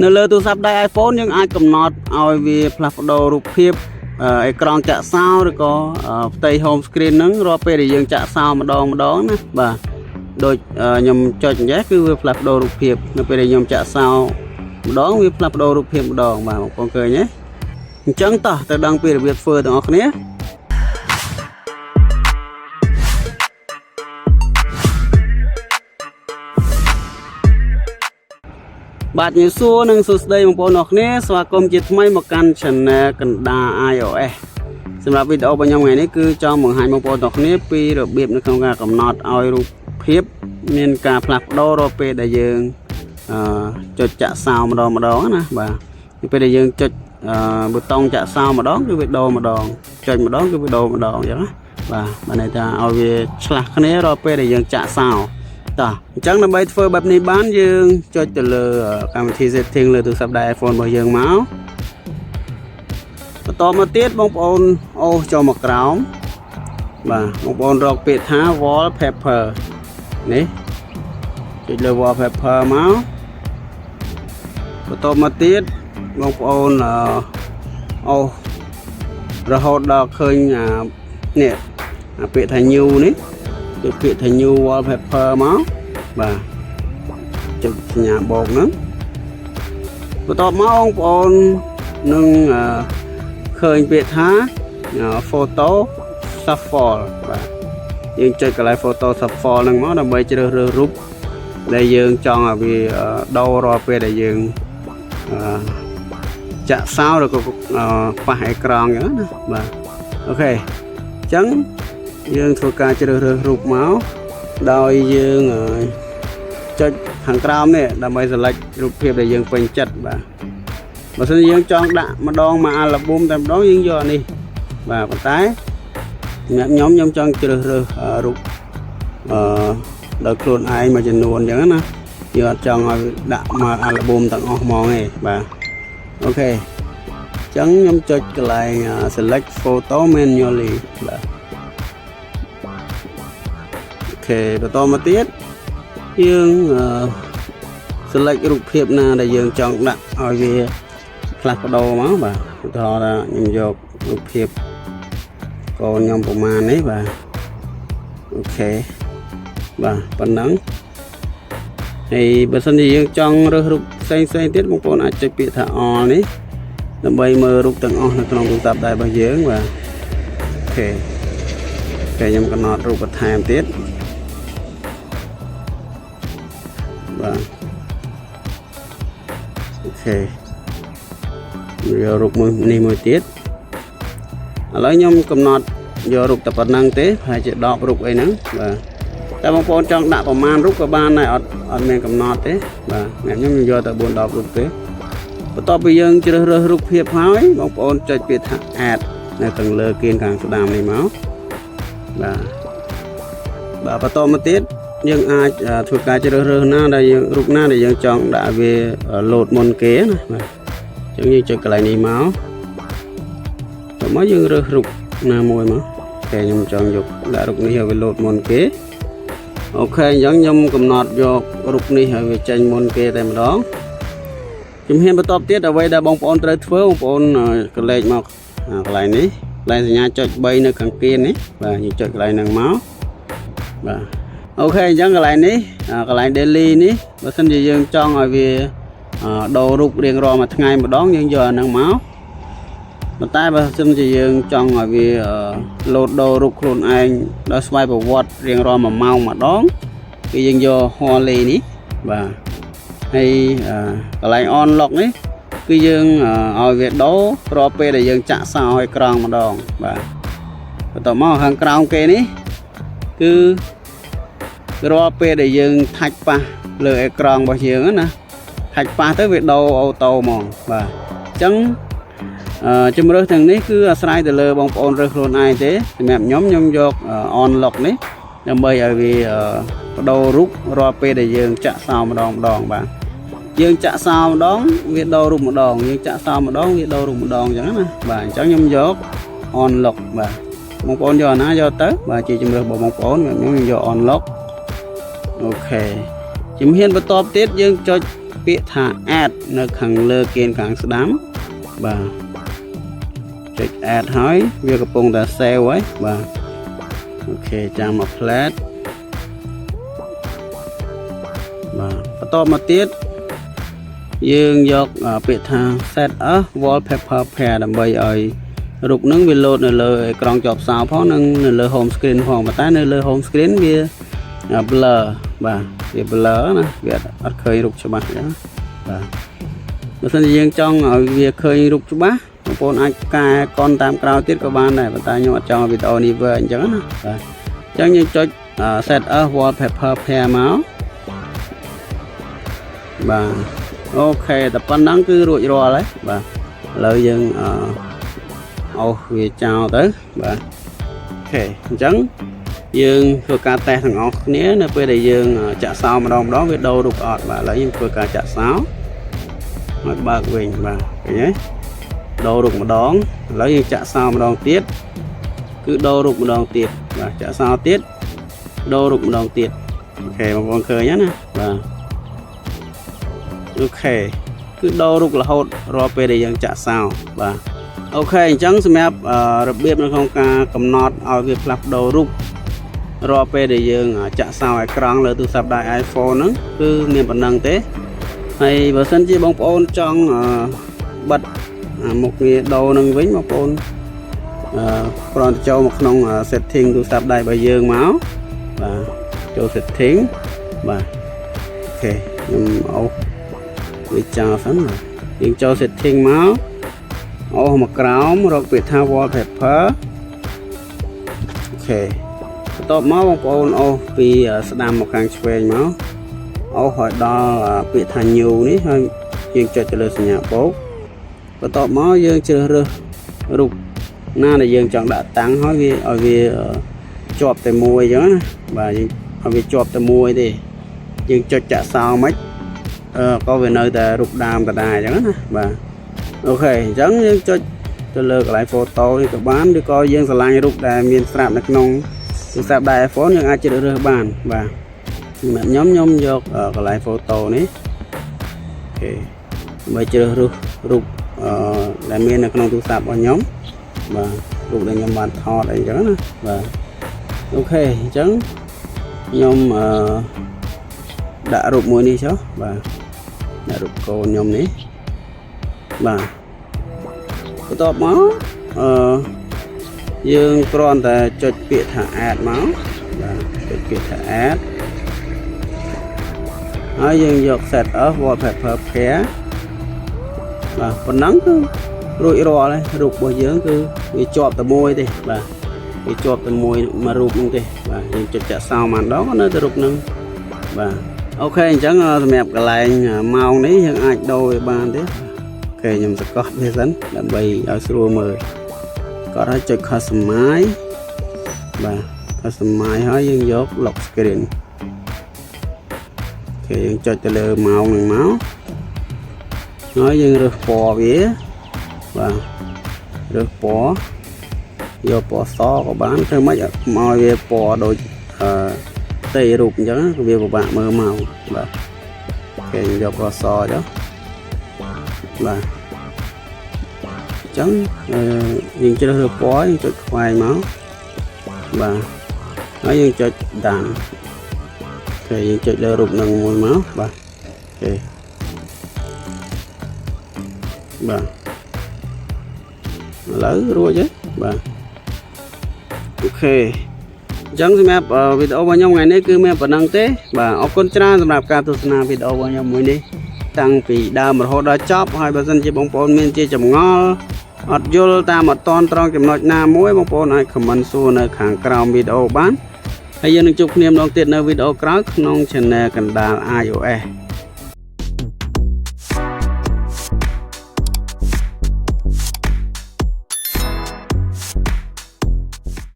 នៅលើទូរស័ព្ទដៃ iPhone យើងអាចកំណត់ឲ្យវាផ្លាស់ប្ដូររូបភាពអេក្រង់ចាក់សោឬក៏ផ្ទៃ home screen ហ្នឹងរាល់ពេលដែលយើងចាក់សោម្ដងម្ដងណាបាទដូចខ្ញុំចុចអញ្ចេះគឺវាផ្លាស់ប្ដូររូបភាពនៅពេលដែលខ្ញុំចាក់សោម្ដងវាផ្លាស់ប្ដូររូបភាពម្ដងបាទបងប្អូនឃើញទេអញ្ចឹងតោះទៅដឹងពីរបៀបធ្វើទាំងអស់គ្នា បាទជំរាបសួរនិងសួស្តីបងប្អូនអរគ្នាស្វាគមន៍ជាថ្មីមកកាន់ Channel កណ្ដាល iOS សម្រាប់វីដេអូរបស់ខ្ញុំថ្ងៃនេះគឺចង់បង្ហាញបងប្អូនទាំងគ្នាពីរបៀបនៅក្នុងការកំណត់ឲ្យរូបភាពមានការផ្លាស់ប្ដូររាល់ពេលដែលយើងអឺចុចចាក់សោម្ដងម្ដងណាបាទនៅពេលដែលយើងចុចអឺប៊ូតុងចាក់សោម្ដងគឺវាដូរម្ដងចុចម្ដងគឺវាដូរម្ដងអញ្ចឹងណាបាទបានន័យថាឲ្យវាឆ្លាស់គ្នារាល់ពេលដែលយើងចាក់សោតោះអញ្ចឹងដើម្បីធ្វើបែបនេះបានយើងចុចទៅលើកម្មវិធី setting លើទូរស័ព្ទដៃ iPhone របស់យើងមកបន្តមកទៀតបងប្អូនអូសចូលមកក្រោមបាទបងប្អូនរកពាក្យថា wallpaper នេះចុចលើ wallpaper មកបន្តមកទៀតបងប្អូនអឺអូសរហូតដល់ឃើញអានេះអាពាក្យថា new នេះចុចពាក្យថា new wallpaper មកបាទចុចសញ្ញាបូកហ្នឹងបន្ទាប់មកបងប្អូននឹងអឺឃើញពាក្យថា photo shuffle បាទយើងចុចកន្លែង photo shuffle ហ្នឹងមកដើម្បីជ្រើសរើសរូបដែលយើងចង់ឲ្យវាដូររាល់ពេលដែលយើងអឺចាក់សោឬក៏ប៉ះអេក្រង់អញ្ចឹងណាបាទ OK អញ្ចឹងយើងធ្វើការជ្រើសរើសរូបមកដោយយើងចុចខាងក្រោមនេះដើម្បី select រូបភាពដែលយើងពេញចិត្តបាទបើសិនជាយើងចង់ដាក់ម្ដងមួយអាល់ប៊ុមតែម្ដងយើងយកអានេះបាទប៉ុន្តែសម្រាប់ខ្ញុំខ្ញុំចង់ជ្រើសរើសរូបអឺដោយខ្លួនឯងមួយចំនួនអញ្ចឹងណាយើងអត់ចង់ឲ្យដាក់មកអាល់ប៊ុមទាំងអស់ហ្មងទេបាទ OK អញ្ចឹងខ្ញុំចុចកន្លែង select photo manually បាទ OK បន្តមកទៀតយើង select រូបភាពណាដែលយើងចង់ដាក់ឲ្យវាផ្លាស់ប្ដូរមកបាទឧទាហរណ៍ថាខ្ញុំយករូបភាពកូនខ្ញុំប្រមាណនេះបាទ OK បាទប៉ុណ្ណឹងហើយបើសិនជាយើងចង់រើសរូបផ្សេងផ្សេងទៀតបងប្អូនអាចចុចពាក្យថា all នេះដើម្បីមើលរូបទាំងអស់នៅក្នុងទូរស័ព្ទដៃរបស់យើងបាទ OK គេខ្ញុំកំណត់រូបបន្ថែមទៀតបាទ OK យករូបមួយនេះមួយទៀតឥឡូវខ្ញុំកំណត់យករូបតែប៉ុណ្្នឹងទេប្រហែលជា10រូបអីហ្នឹងបាទតែបងប្អូនចង់ដាក់ប្រមាណរូបក៏បានដែរអត់អត់មានកំណត់ទេបាទអ្នកខ្ញុំយកតែ4 10រូបទេបន្ទាប់ពីយើងជ្រើសរើសរូបភាពហើយបងប្អូនចុចពាក្យថា add នៅខាងលើគៀនខាងស្ដាំនេះមកបាទបាទបន្តមកទៀតយើងអាចធ្វើការជ្រើសរើសណាដែលយើងរូបណាដែលយើងចង់ដាក់វាលោតមុនគេណាបាទអញ្ចឹងយើងចុចកន្លែងនេះមកតមកយើងរើសរូបណាមួយមកតែខ្ញុំចង់យកដាក់រូបនេះឲ្យវាលោតមុនគេ OK អញ្ចឹងខ្ញុំកំណត់យករូបនេះឲ្យវាចេញមុនគេតែម្ដងជំហានបន្ទាប់ទៀតអ្វីដែលបងប្អូនត្រូវធ្វើបងប្អូនកលេចមកកន្លែងនេះកន្លែងសញ្ញាចុច3នៅខាងគៀននេះបាទយើងចុចកន្លែងហ្នឹងមកបាទ OK អញ្ចឹងកន្លែងនេះកន្លែង daily នេះបើសិនជាយើងចង់ឲ្យវាដូររូបរៀងរាល់មួយថ្ងៃម្ដងយើងយកអាហ្នឹងមកប៉ុន្តែបើសិនជាយើងចង់ឲ្យវាលោតដូររូបខ្លួនឯងដោយស្វ័យប្រវត្តិរៀងរាល់1ម៉ោងម្ដងគឺយើងយក hourly នេះបាទហើយកន្លែង on lock នេះគឺយើងឲ្យវាដូររាល់ពេលដែលយើងចាក់សោឲ្យក្រង់ម្ដងបាទបន្ទាប់មកខាងក្រោមគេនេះគឺរាល់ពេលដែលយើង touch ប៉ះលើអេក្រង់របស់យើងណា touch ប៉ះទៅវាដូរ auto ហ្មងបាទអញ្ចឹងអឺជំរើសទាំងនេះគឺអាស្រ័យទៅលើបងប្អូនរើសខ្លួនឯងទេសម្រាប់ខ្ញុំខ្ញុំយក on lock នេះដើម្បីឲ្យវាបដូររូបរាល់ពេលដែលយើងចាក់សោម្ដងម្ដងបាទយើងចាក់សោម្ដងវាដូររូបម្ដងយើងចាក់សោម្ដងវាដូររូបម្ដងអញ្ចឹងណាបាទអញ្ចឹងខ្ញុំយក on lock បាទបងប្អូនយកអាណាយកទៅបាទជាជំរើសរបស់បងប្អូនខ្ញុំយក on lock OK ជំហានបន្ទាប់ទៀតយើងចុច ពាក្យថា add នៅខាងលើគែនខាងស្ដាំបាទចុច add ហើយវាកំពុងតែ save ហើយបាទ OK ចាំមួយភ្លែតបាទបន្តមកទៀតយើងយកពាក្យថា set as wallpaper pair ដើម្បីឲ្យរូបនឹងវាលោតនៅលើអេក្រង់ជាប់សោផងនិងនៅលើ home screen ផងប៉ុន្តែនៅលើ home screen វា blur បាទវា blur ណាវាអត់ឃើញរូបច្បាស់អញ្ចឹងបាទបើសិនជាយើងចង់ឲ្យវាឃើញរូបច្បាស់បងប្អូនអាចកែកុនតាមក្រោយទៀតក៏បានដែរប៉ុន្តែខ្ញុំអត់ចង់ឲ្យវីដេអូនេះវើអញ្ចឹងណាបាទអញ្ចឹងយើងចុច set as wallpaper pair មកបាទ OK តែប៉ុណ្ណឹងគឺរួចរាល់ហើយបាទឥឡូវយើងអឺអូសវាចោលទៅបាទ OK អញ្ចឹងយើងធ្វើការតេស្តទាំងអស់គ្នានៅពេលដែលយើងចាក់សោម្ដងម្ដងវាដូររូបអត់បាទឥឡូវយើងធ្វើការចាក់សោហើយបើកវិញបាទឃើញទេដូររូបម្ដងឥឡូវយើងចាក់សោម្ដងទៀតគឺដូររូបម្ដងទៀតបាទចាក់សោទៀតដូររូបម្ដងទៀត OK បងប្អូនឃើញណាបាទ OK គឺដូររូបរហូតរាល់ពេលដែលយើងចាក់សោបាទ OK អញ្ចឹងសម្រាប់របៀបនៅក្នុងការកំណត់ឲ្យវាផ្លាស់ប្ដូររូបរាល់ពេលដែលយើងចាក់សោអេក្រង់លើទូរស័ព្ទដៃ iPhone ហ្នឹងគឺមានប៉ុណ្ណឹងទេហើយបើសិនជាបងប្អូនចង់បិទមុខងារដូរនឹងវិញបងប្អូនអឺគ្រាន់តែចូលមកក្នុង setting ទូរស័ព្ទដៃរបស់យើងមកបាទចូល setting បាទ OK ខ្ញុំអូសវាចោលសិនបាទយើងចូល setting មកអូសមកក្រោមរកពាក្យថា wallpaper OK បន្ទាប់មកបងប្អូនអូសពីស្ដាំមកខាងឆ្វេងមកអូសឲ្យដល់ពាក្យថា new នេះហើយយើងចុចទៅលើសញ្ញាបូកបន្ទាប់មកយើងជ្រើសរើសរូបណាដែលយើងចង់ដាក់តាំងហើយវាឲ្យវាជាប់តែមួយអញ្ចឹងណាបាទយើងឲ្យវាជាប់តែមួយទេយើងចុចចាក់សោមិនអឺក៏វានៅតែរូបដើមដដែលអញ្ចឹងណាបាទ OK អញ្ចឹងយើងចុចទៅលើកន្លែង photo នេះក៏បានឬក៏យើងស្រឡាញ់រូបដែលមានស្រាប់នៅក្នុងទូរស័ព្ទដៃ iPhone យើងអាចជ្រើសរើសបានបាទសម្រាប់ខ្ញុំខ្ញុំយកកន្លែង photo នេះ OK ដើម្បីជ្រើសរើសរូបអឺដែលមាននៅក្នុងទូរស័ព្ទរបស់ខ្ញុំបាទរូបដែលខ្ញុំបានថតអីចឹងណាបាទ OK អញ្ចឹងខ្ញុំអឺដាក់រូបមួយនេះចុះបាទដាក់រូបកូនខ្ញុំនេះបាទបន្ទាប់មកអឺយើងគ្រាន់តែចុចពាក្យថា add មកបាទចុចពាក្យថា add ហើយយើងយក set as wallpaper pair បាទប៉ុណ្ណឹងគឺរួចរាល់ហើយរូបរបស់យើងគឺវាជាប់តែមួយទេបាទវាជាប់តែមួយមួយរូបហ្នឹងទេបាទយើងចុចចាក់សោម្ដងក៏នៅតែរូបហ្នឹងបាទ OK អញ្ចឹងសម្រាប់កន្លែងម៉ោងនេះយើងអាចដូរវាបានទេ OK ខ្ញុំសកត់វាសិនដើម្បីឲ្យស្រួលមើលកត់ឲ្យចុច customize បាទ customize ហើយយើងយក lock screen OK យើងចុចទៅលើម៉ោងនឹងមកហើយយើងរើសពណ៌វាបាទរើសពណ៌យកពណ៌សក៏បានធ្វើម៉េចមកឲ្យវាពណ៌ដូចអឺផ្ទៃរូបអញ្ចឹងវាពិបាកមើលមកបាទគេយកពណ៌សចុះបាទអញ្ចឹងយើងជ្រើសរើសពណ៌យើងចុចខ្វែងមកបាទហើយយើងចុច done OK យើងចុចលើរូបនឹងមួយមកបាទ OK បាទឥឡូវរួចហើយបាទ OK អញ្ចឹងសម្រាប់វីដេអូរបស់ខ្ញុំថ្ងៃនេះគឺមានប៉ុណ្ណឹងទេបាទអរគុណច្រើនសម្រាប់ការទស្សនាវីដេអូរបស់ខ្ញុំមួយនេះតាំងពីដើមរហូតដល់ចប់ហើយបើសិនជាបងប្អូនមានជាចម្ងល់អត់យល់តាមអត់តន់ត្រង់ចំណុចណាមួយបងប្អូនអាច comment សួរនៅខាងក្រោមវីដេអូបានហើយយើងនឹងជួបគ្នាម្ដងទៀតនៅវីដេអូក្រោយក្នុង Channel កណ្ដាល iOS។